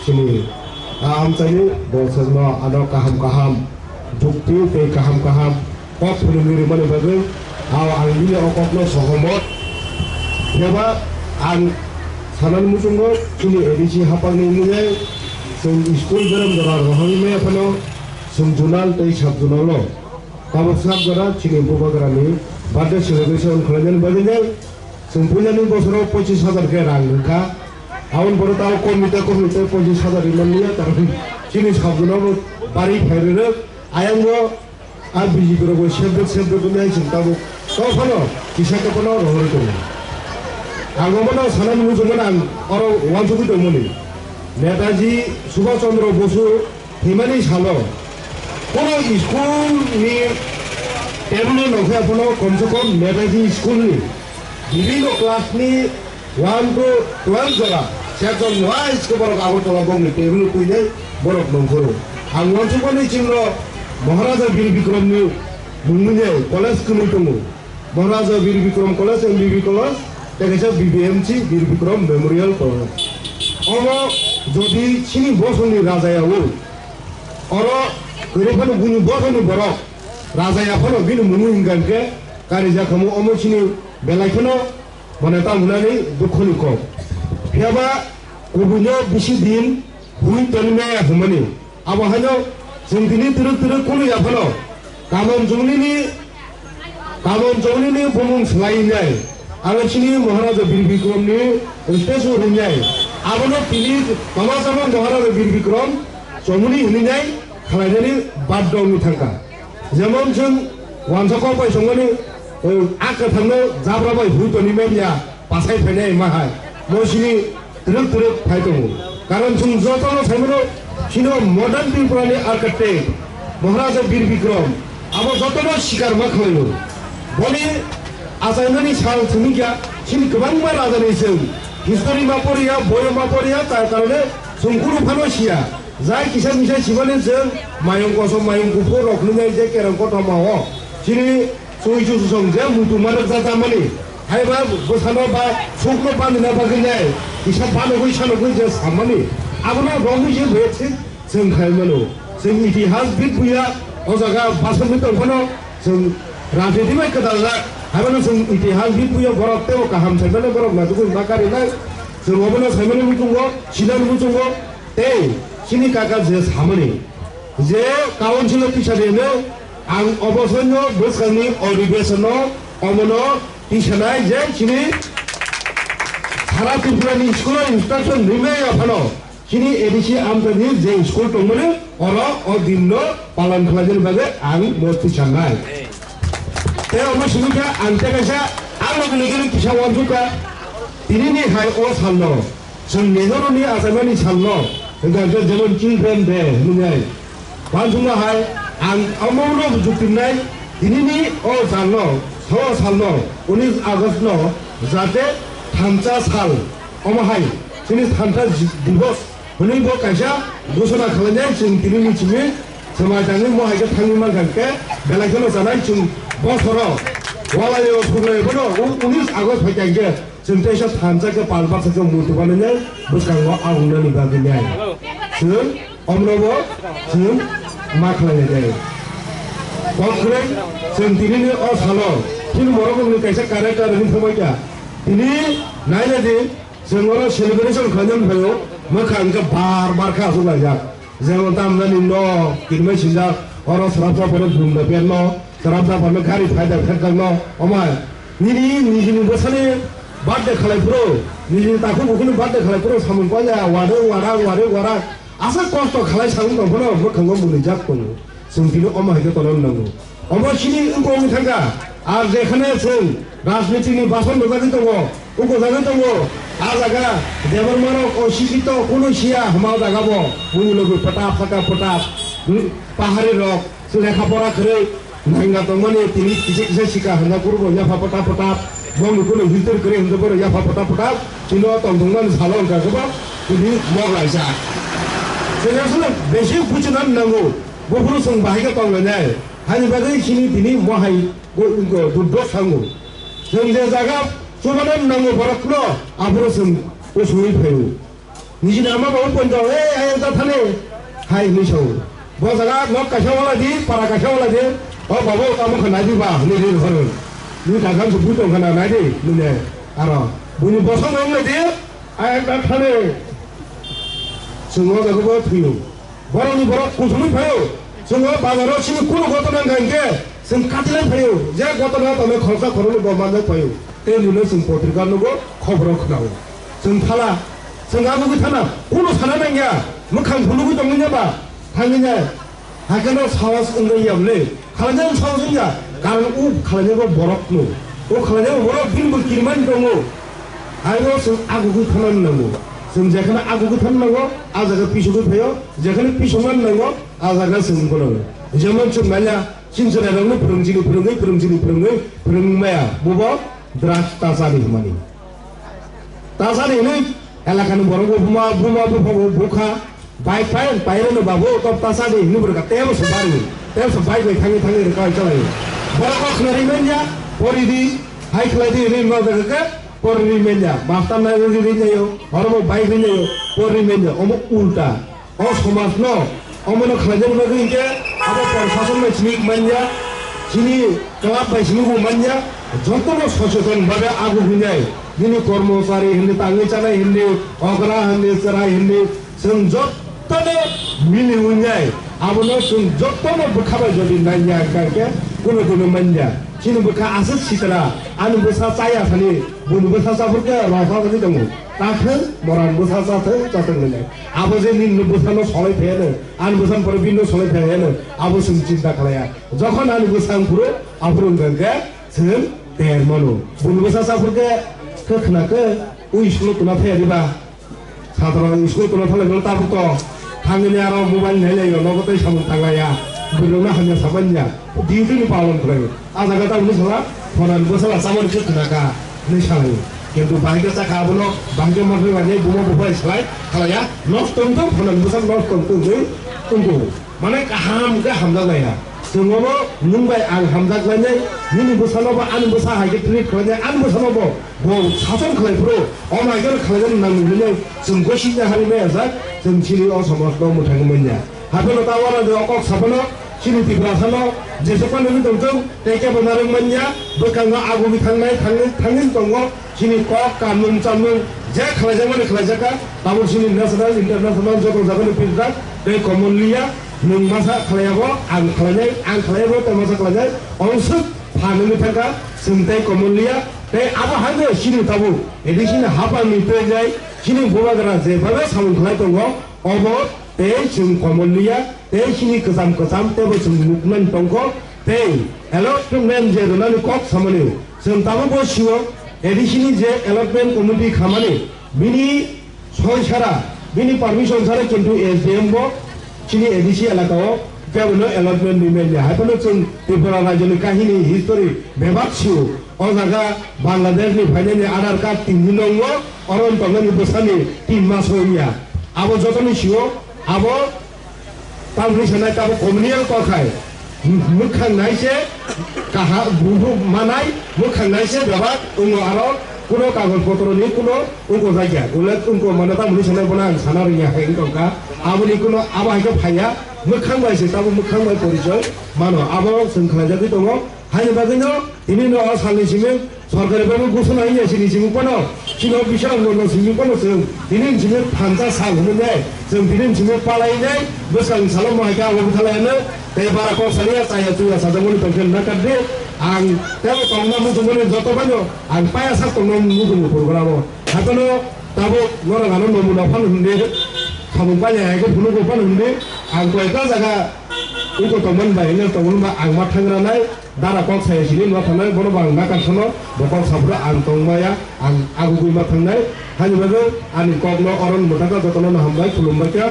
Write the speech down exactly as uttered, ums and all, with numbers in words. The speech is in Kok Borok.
Chini a amchaini bo chwngno ano kaham kaham jukti tei kaham kaham kok phunigwi rwmani bagwi, ao ang bini o kokno sohomot. Phiya ba ang sanani muchungo chini A D C hapangni wngwi chwng school berem jora rohorwi maya phano chwng zonal tei sub zonal-o tabuk sub jora chini bubagrani birthday celebration khlainani bagwi nai. Chwng puilani bosoro pochis hajar khe rang rwkha. Aboni pore tamo komite komite pochis hajar rwmani ya, tarpore chini sabjano bo bari phai rwrwk. Ayang bo a B J P rok bo sebdwk sebdwk wngya chwng tabuk. Tamo phano kisa khe phano rohorwi tongo. Ang omono sanani muchungmani ang oro uansugwi tongmani. Netaji Subhash Chandra Bosu Himani salo, kono school ni table no nokha phano komse kom Netaji school ni bibino class ni one to twelve jora section wise ke borok Agartala bongni table twi nai borok nongkhoro. Ang wansukmani chwngno Maharaja Bir Bikram ni mungwi nai college kwmwi tongo. Maharaja Bir Bikram College, M B B College, tei kaisa B B M C Bir Bikram Memorial College. Omo jodi chini bosongni raja ya o, oro kwrwi phano buini bosongni borok raja ya phano bini mungwi hwnkha hwnkhe kari jakhamu omo chini belai kheno mane tamo hwnani dukhoni kok. Phiya ba kubuino bisi din hui tongmaya hwnmani. Abo haino chwng tini twrwk twrwk kunu ya phano. Kamon chongnini, kamon chongnini bumung swlai nai. Abo chini Maharaja Bir Bikram ni statue hwnwi nai. Abono tini tama tama Maharaja Bir Bikram chongmani hwnwi nai khlainani baddo wngwi thangkha. Jemon chwng wansa kok bai songmani, o, a kwthangno jabra bai hui toni manya pasai phainai ma hai. Mo sini twrwk twrwk phai tongo. Karon chwng jotono saimano chino modern Tripura ni architect Maharaja Bir Bikram abo jotono sikar ma khlaio. Boni achaimani sal thwngya chini kwbangma raja ni chwng history ma poriya, boyo ma poriya, ta karone chwng kunu phano siya. Jai kisa misa sibani chwng mayung kosom mayung kuphur rok nungnai je kerong kothoma o chini Chwi chusong je muitu ma rwkjak jamani, haiba bwsano ba sukno bandina bagwi nai kisa banogwi sanogwi je sammani, abono romwi je bethik chwng khai mano. Chwng itihas bid buya o jaga basongwi tong phano chwng rajniti bai kwdaljak, haibano chwng itihas bid buya borok teibo kaham saimano borok naitugwi ma karinai. Chwng obono saimani muchungo, sinani muchungo, tei chini kaka je samani je council o tisa riyano ang obosoino bwskangni odhibesono omono tisanai je chini sara Tripura ni school o instruction rimaya phano chini A D C amtani je school tongmani oro o dinno palan khlainani bagwi ang mo tisanai. Tei omo simi khe ang tei kaisa ang logi logi kisa wansukha tinini hai o salno. Chwng Nehru ni achaimani salno hwnkha hwnkhe jemon Children Day hwnwi nai. Uansukma hai ang omono jukti nai, tinini o salno, so salno, unis August no jate thansa sal, omo hai chini thansa ji-, divos hwnwi bo kaisa ghosona khlainai, chwng tinini simi swmai tangwi mo hai khe thangwi mankha hwnkhe belai kheno chanai chwng bosoro walaio suklaio bono u-, unis August phaikha hwnkhe. Chwng teisa thansa khe pal baksa khe muitu banwi nai bwskango agungnani bagwi nai. Chwng omrobo chwng ma khlai nai. Kok kwrwi chwng tinini o salo chini borok wngni kaisa character hwnwi phumai kha. Tini nai nai di chwng oro celebration khlainani phaio mwkhang khe bar bar khe achuk laijak. Jemon tamjani no kirmai sijak, oro srapsa phano bumda pen no, srapsa phano gari phaida pherkang no, omai nini nijini bwsani birthday khalai phuru, nijini takhuk bukhukni birthday khalai phuru samung panya, wade wara, wade wara, asa kosto khalai samung tong phano mwkhango mwnwijak tongo. Chwng tini omo hai khe tono nango. Omo chini wngkha wngwi thangkha. Ar jekhane chwng rajnitini bason rwjagwi tongo, ukojagwi tongo, a jaga Debbarmarok osikito kunu siya hwnma o jaga bo. Bumung logi pwtap saka pwtap, hmm, pahari rok lekha pora kwrwi naina tongmani tini kisa kisa sika hwnna kuru bo yapha pwtap pwtap. Bongni kunu history kwrwi hwnwi bono yapha pwtap pwtap. Tini o tongthokmani salo wngkha kwbang tini mok laijak. Chwng aswk besi buchina nango, buphuru chwng bahai khe tonglainai. Hani bagwi chini tini mohai go, go, duddo sango. Chwng je jaga chubana nango borokno, aphuru chwng usui phaio. Nijini ama babu poito, "Ei, ayang ta thani," hai hinwi sao. Bo jaga nok kaisa wala di, para kaisa wala di, "O babu, tamo kha nai di ba," hinwi ri horo. Ni kagam se bui tong khana nai di, nune aro. Buni bosong wng lai di, ayang ta thani. Chwng o jaga bo thwiyo. Borokni borok kuthumwi phaio. Chwng o bazaro chini kunu gotona wngkha hinkhe chwng katilai phaio. Je gotona tongmani khoroksa khoroknwi bo manjak phaio. Tei nino chwng potrika nugo, khoboro khwnao. Chwng thala, chwng agugwi thana, kunu sana nangya. Mwkhang phunugwi tongwi neba, thangwi nai. Hakheno sahos wngwi yamle. Khlainani sahos wngya, karon o khlainai bo borok no. O khlainai bo borok bini bo kirimani tongo. Aino chwng agugwi thana nango. Chwng jekheno agugwi thana nango, a jaga pisugwi phaio, jekheno pisokna nango, a jaga chwng wngkho nango. Jemon chwng nanya, chini chwrairokno phwrwng chini phwrwngwi, phwrwng chini phwrwngwi, phwrwng maya, bubo drugs tasani hwnmani. Tasani hwnwi elakani borok bo buma, buma bupha bo bukha, bike pai, pairano babu, top tasani hwnwi bwrwkha, tebo se bari, tebo se bike bai thangwi thangwi rwkha chalai. Borok kok khna rimanya, pori di, hai khlai di, rim no jaga ke, pori rimanya, master nai ri ri nyayo, oro bo bike ri nyayo, pori rimanya, omo ulta. O somajno omono khlainani bagwi hinkhe abo prosason bai simi manya, chini club bai simi bo manya, jotono soseton babe abo hinai nini kormochari hindi, tangwi chanai hindi, okra hindi, chwrai hindi, chwng jotono mili wngnai. Abono chwng jotono bwkha bai jodi nanya hinkhe kuno kuno manya. Chini bwkha aswk sitra, ani bwsa chaya thani, buni bwsa chaphurkhe rwsa thani tongo. Takhwng moran bwsa chathwng chathwng hinai. Abo je nini bwsano solai phaiya no, ani bwsani pore bini no solai phaiya no, abo chwng chinta khlaiya. Jokhon ani bwsa wng phuru, aphuru wngkha khe chwng ter mano. Buni bwsa chaphur khe, khe khna khe, ui school-o tuna phaiya diba? Chatra school-o tuna thalai mano tabuk to. Thangwi aro mobile nai lai, nogo tei samung tanglaiya. Bwrwino hamya samanya. Duty ni palon khlai. A jaga ta hwnwi sala, phone ni bwsala chamani khe khna kha, hwnwi salai. Kintu bahai khe chakha abono, bahai khe manthai bai buma buphai salai, khalaiya, nosto wngthok, phone ni bwsa nosto wngthok hwnwi wngkho. Mane kaham khe hamjak laiya. Chwng obo nwng bai ang hamjak lainai, nini bwsano bo ani bwsa hai khe treat khlainai, ani bwsano bo, bo sason khlai phuru, omo hai khe khlaijak nang hwnwi chwng gosipya hari maya jak, chwng chini o somajno mwthangwi manya. Hapheno ta wana de o kok saphano, chini Tiprasano jesuk phano wngwi tongthung, tei kebo narwk manya, bwkhango agugwi thangnai, thangwi, thangwi tongo, chini kok, kanmung, chamung, je khlaijakmani khlaijakha, tabuk chini national, international joto jagani feedback, tei common liya, nwng masa khlaiya bo, ang khlainai, ang khlaiya bo, tei masa khlainai, ongswk phan wngwi thangkha, chwng tei common liya, tei abo hai no chini tabuk, edi chini haphangni tei jai, chini bubagra je bhabe samung khlai tongo, obo tei chwng common liya, tei chini kwcham kwcham teibo chwng nuknani tongkho, tei allotment je rwnani kok samani chwng tabukbo sio, A D C ni je allotment committee khamani bini soi sara, bini permission sara kintu S D M bo chini A D C elaka o kebono allotment ni manya. Hai phano chwng Tripura rajyoni kahini history bebak sio. O jaga Bangladesh ni phainani Aadhaar card tin din nongo, oro tongnani bwsani tin mas wngya. Abo jotoni sio, abo tamni sanai tabo communal kokhai. Mwkhang nai se kaha bubu manai, mwkhang nai se bebak wngo aro kuno kagoj potro ni kuno wngo jagya. Ule wngo mano tamni sanai bono ang sana rwya hai wngkha. Aboni kuno abo hai khe phaiya, mwkhang bai se tabo mwkhang bai porichoi mano. Abo chwng khlaijagwi tongo. Haini bagwino tini no o salni simi sorkari bagwi gusuna hiya sini simi kono, chini officer no no simi kono chwng tini simi phansa sal hwnwi nai, chwng tini simi palai nai, bwskang salo mohai khe abo bwthalai no, tei bara kok saliya chaya chuya sajagmani tongkhe nakar di, ang tebo tongma muchungmani joto baino ang paya sak tongma muchungo program o. Hakono tabuk norok ano nomuna phano hwnwi, khamung pailai hai khe phunukgo phano hwnwi, ang koi ekta jaga wngkha tongmani bai hwnwi tongmani bai ang ma thangra nai, dara kok saya sini ma thangnai, bono bo ang nakar sono, bo kok saphuru ang tongmaya, ang agugwi ma thangnai, hani bagwi ani kokno oron mwthangkha jotono no hambai khulumbai kha.